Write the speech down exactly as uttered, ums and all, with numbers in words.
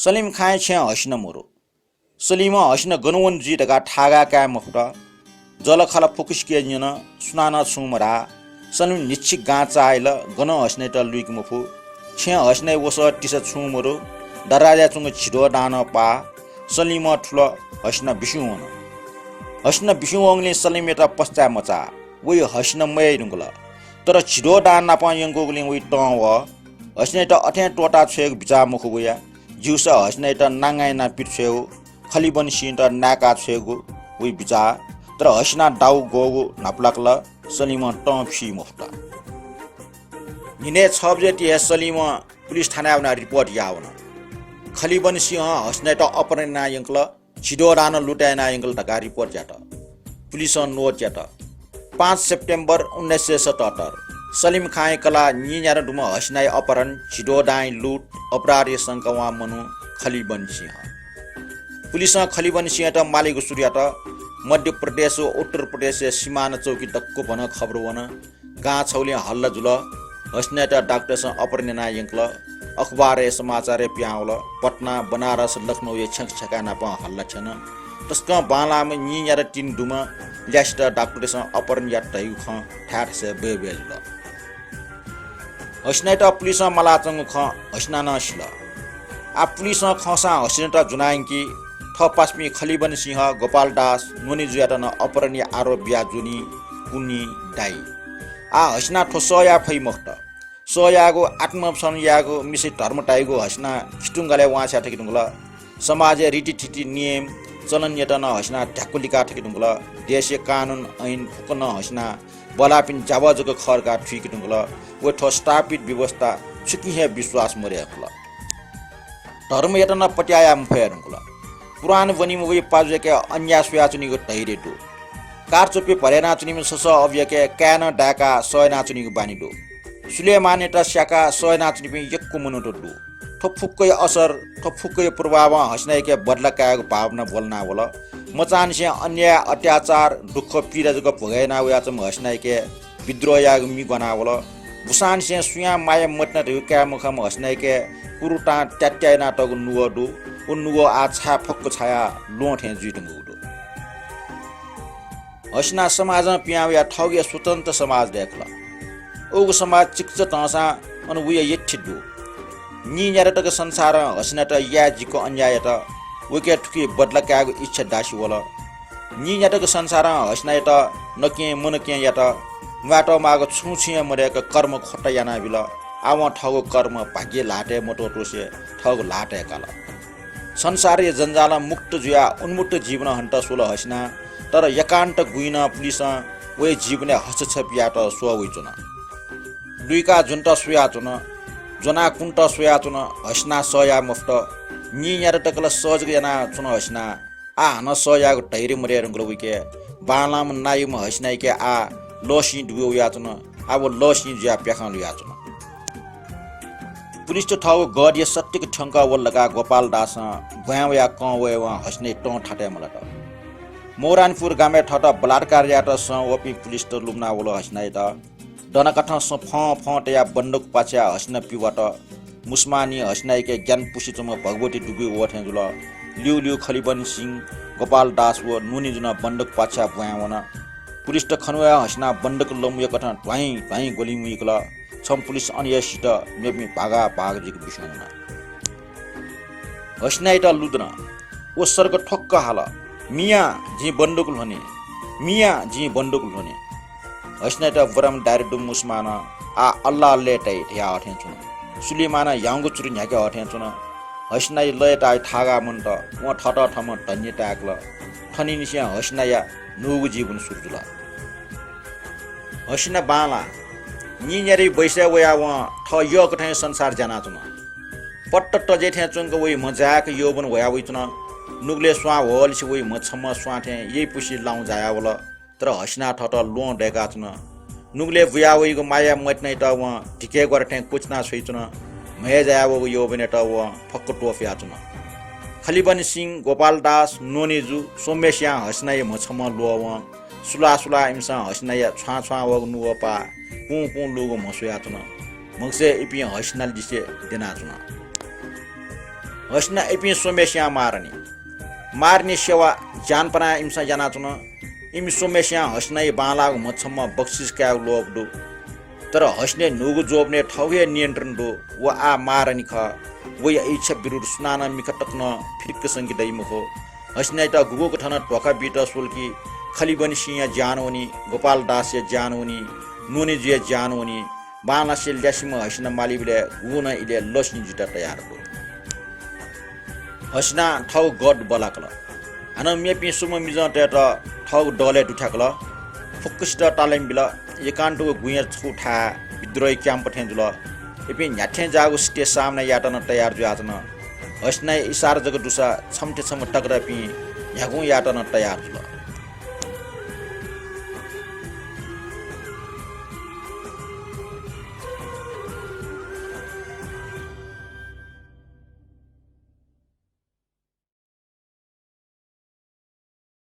सलिम खाँय् छेँ हसिना मरु। सलिमं हसिना गन वन जुइ धकाः थागा काये मफुत। जःलाखःला फुक्कसिके न्यन, सुनानं छुं मधाः। सलिम न्हिच्छि गां चाःहिल, गनं हसिनायात लुइके मफु। छेँ हसिनाया वसः तिसा छुं मरु। दराजय् च्वंगु झिद्वः दां नं पाः। सलिमं थुल, हसिना बिस्युं वन। हसिना बिस्युं वंगुलिं सलिमयात पस्ताय् मचाः। वइ हसिना मयाइ धुंकल। तर झिद्वः दां नापं यंकूगुलिं वइ तं वः। हसिनायात अथें त्वःता छ्वयेगु बिचाः मखु वया। ज्यूसा हसिनायात नांगा यानाः पित छ्वयेगु, खलिबनसिंयात नाय्का छ्वयेगु वइ बिचाः। तर हसिनां दाउ ग्वःगु न्हापालाक ला सलिमं तं फी मफुत। न्हिनय् छ बजे ति हे सलिमं पुलिस थानाय् वनाः रिपोर्ट याः वन। खलिबनसिंहं हसिनायात अपहरण यानाः यंकल, झिद्वः दां नं लुट यानाः यंकल धकाः रिपोर्ट यात। पुलिसं नोट यात। पाँच सेप्टेम्बर उन्नाइस सय सतहत्तर, सलिम खाँय् कलाः नीन्यादँ दुम्ह हसिनाया अपहरण, झिद्वः दांया लुट, अपराधया शंका वंम्ह मनू खलिबनसिंह। पुलिसं खलिबनसिंहयात मालेगु सुरु यात। मध्य प्रदेश व उत्तर प्रदेशया सिमाना चौकी दक्व भनं खबर वन। गां छगुलिं हल्ला जुल। हसिनायात डाक्टरसं अपहरण यानाः यंकल। अखबारय् समाचारय् पिहां वल। पटना, बनारस, लखनऊया छ्यंक छ्यंकाय् नापं हल्ला थ्यन। तसकं बांलाःम्ह नीन्यादँ तिनि दुम्ह ल्यासेत डाक्टरसं अपहरण यात धइगु खँ थाय् थासय् बय्बय् जुल। हसिनायात पुलिसं मालाच्वंगु खँ हसिनां नं सिल। आः पुलिसं खंसां हसिनायात ज्वनायंकी। थः पासापिं खलिबनसिंह, गोपाल दास, नोनेजुयात नं अपहरणया आरोप बिया ज्वनी, कुनी, दाइ। आः हसिनां थ्व सह याये फइ मखुत। सह यायेगु, आत्मसमर्पण यायेगु, मिसय् धर्म धाइगु हसिनां खितुंगालय् वांछ्वया थके धुंकल। समाजया रीतिथिति, नियम, चलनयात नं हसिनां ध्याक्व लिका थके धुंकल। देशया कानुन, ऐन फुक्क नं हसिनां बल्लाःपिनि जाबः जक खः धकाः थुइके धुंकल। व थ्व स्थापित व्यवस्था छुकिं हे विश्वास मदये धुंकल। धर्मयात नं पत्याः याये मफया धुंकल। कुरान ब्वनीम्ह वइ पाजुयाके अन्याय स्वयाच्वनीगु धैर्य दु। कारचुपि भले यानाच्वनीम्ह ससः अबुयाके काय् नं दाय्काः सह यानाच्वनीगु बानी दु। सुलेमानयात स्याकाः सह यानाच्वनीपिं यक्व मनूत दु। थ्व फुक्कया असर, थ्व फुक्कया प्रभावं हसिनायाके बदला कायेगु भावना ब्वलना वल। मचांनिसें अन्याय, अत्याचार, दुःख, पीडा जक भोगे याना वयाच्वंम्ह हसिनायाके विद्रोह यायेगु मि ग्वाना वल। बुसांनिसें सुयां माया मतिना धइगु काये मखंम्ह हसिनायाके कुरुतां त्यात्या यानातःगु नुगः दु। व नुगः आः छाये फक्व छायाः ल्वहं थें जुइ धुंकूगु दु। हसिनां समाजं पिहां वयाः थःगु हे स्वतन्त्र समाज दय्कल। उगु समाज चिकिचा धंसां अन वया यःथें दु। नीन्यादँ तक संसारं हसिनायात याये जिक्व अन्याय यात, वयाके थुकी बदला कायेगु इच्छा दासि वल। नीन्यादँ तक संसारं हसिनायात नकें मनकें यात, म्वायेत माःगु छुं छुं हे मदय्क कर्म खोटा यानाबिल। आः वं थःगु कर्म भाग्य ल्हातय् मत्वःतुसे थःगु ल्हातय् काल। संसारया जंजालं मुक्त जुयाः उन्मुक्त जीवन हनेत स्वल हसिनां, तर एकान्त गुइनं पुलिसं वया जीवनय् हस्तक्षेप यायेत स्वः वइच्वन। लुइका ज्वनेत स्वयाच्वन, ज्वनाः कुनेत स्वयाच्वन, हसिनां सह याये मफुत। नीन्यादँ तक ला सह जक यानाच्वन हसिनां। आः हानं सह यायेगु धैर्य मदये धुंकल वयाके। बांलाःम्ह नायुम्ह हसिनायाके आः लःसिं दुबय् वयाच्वन। आः व लःसिं जुयाः प्याखं लुयाच्वन। पुलिसत थःगु गधया सत्यक थ्यंकः वल धकाः गोपाल दासं ब्वाँय् वयाः कं वयेवं हसिनाया तं थातय् मलात। मौरानीपुर गामय् थःत बलात्कार यायेत सँ वःपिं पुलिसत लुमना वल हसिनायात। दनाकथं सँ फं फं तयाः बन्दुक पाछ्याः हसिना पिवात। मुसुमांनिं हसिनायाके ग्यानापुसे च्वंम्ह भगवती दुबुइ वः थें जुल। ल्यूल्यू खलिबन सिंह, गोपाल दास व नुनिजुं नं बन्दुक पाछ्याः ब्वाँय् वन। पुलिसत खनावयाः हसिनां बन्दुक लँमुयाकथं ध्वाइँ ध्वाइँ ग्वलिं मुइकल। छम्ह पुलिस अन हे सित, मेपिं भागा भाग जुइक बिस्युं वन। हसिनायात लुधन। व सर्ग ठ्वक्क हाल, "मियाँ, जिं बन्दुक ल्ह्वने, मियाँ, जिं बन्दुक ल्ह्वने।" हसिनायात बराम दाय्रे दुम्ह मुसुमानं, "आ, अल्लाह अल्लाह" धयाः हथें च्वन। सुलेमानं ह्याउँगु चुरु न्ह्याके हथें च्वन। हसिनाया लय्ताः थागा मन्त, वं थःत थःम्हं धन्य ताय्कल। थनिंनिसें हसिनाया न्हूगु जीवन सुरु जुल। हसिना बांलाः। नीन्यादँया बैसय् वयाः वं थः यःकथं हे संसार ज्यानाच्वन। पट्ट तजे थें च्वंक वइ म्ह जाय्क यौवन ह्वया वइच्वन। नुगलय् स्वां ह्वःलिसे वइ म्ह छम्ह स्वां थें यइपुसे लाउँ जायावल। तर हसिनां थःत ल्वहं दय्काच्वन। नुगलय् बुया वइगु माया मतिनायात वं धिके ग्वारा थें क्वचिना छ्वइच्वन। म्हय् जाया वःगु यौवनयात वं फक्क त्वपुयाच्वन। खलिबन सिंह, गोपाल दास, नोनेजु, सोमेसियां हसिनाया म्ह छम्ह ल्वःवं। सुलाः सुलाः इमिसं हसिनाया छ्वां छ्वां वःगु नुगःपाः कुं कुं लूगु म्ह स्वयाच्वन। म्हगसय् इपिं हसिना लिसे द्यनाच्वन। हसिना इपिं स्वम्हस्यां मारनि। मारनि सेवा ज्यानपनां इमिसं यानाच्वन। इमि स्वम्हस्यां हसिनाया बांलाःगु म्ह छम्ह बक्सिस कायेगु लोभ दु। तर हसिनाया न्हूगु ज्वःबनय् थःगु हे नियन्त्रण दु। व आः मारनि खः। वया इच्छा विरुद्ध सुनानं मिखा तक नं फिर्क संके दइ मखु। हसिनायात गुगुं कथं नं धोखा बीत स्वल कि खलिबनि सिंया ज्यान वनी, गोपाल दासया ज्यान वनी, न्वनेजुया ज्यान वनी। बांलासे ल्यासेम्ह हसिना मालीबलय् गुगुं नं इलय् लसि जुइत तयार दु। हसिनां थःगु गढ बलाकल। हानं मेपिं स्वम्ह मिजंतय्त थःगु दलय् दुथ्याकल। फुक्कसित तालिम बिल। एकान्तगु गुँया छगू थाय् विद्रोही क्याम्प थें जुल। इपिं न्ह्याथें जाःगु सितय् सामना यायेत नं तयार जुयाच्वन। हसिनाया इसारा जक दुसा छम्हथें छम्ह तकदापिं न्ह्यागुं यायेत नं तयार जुल।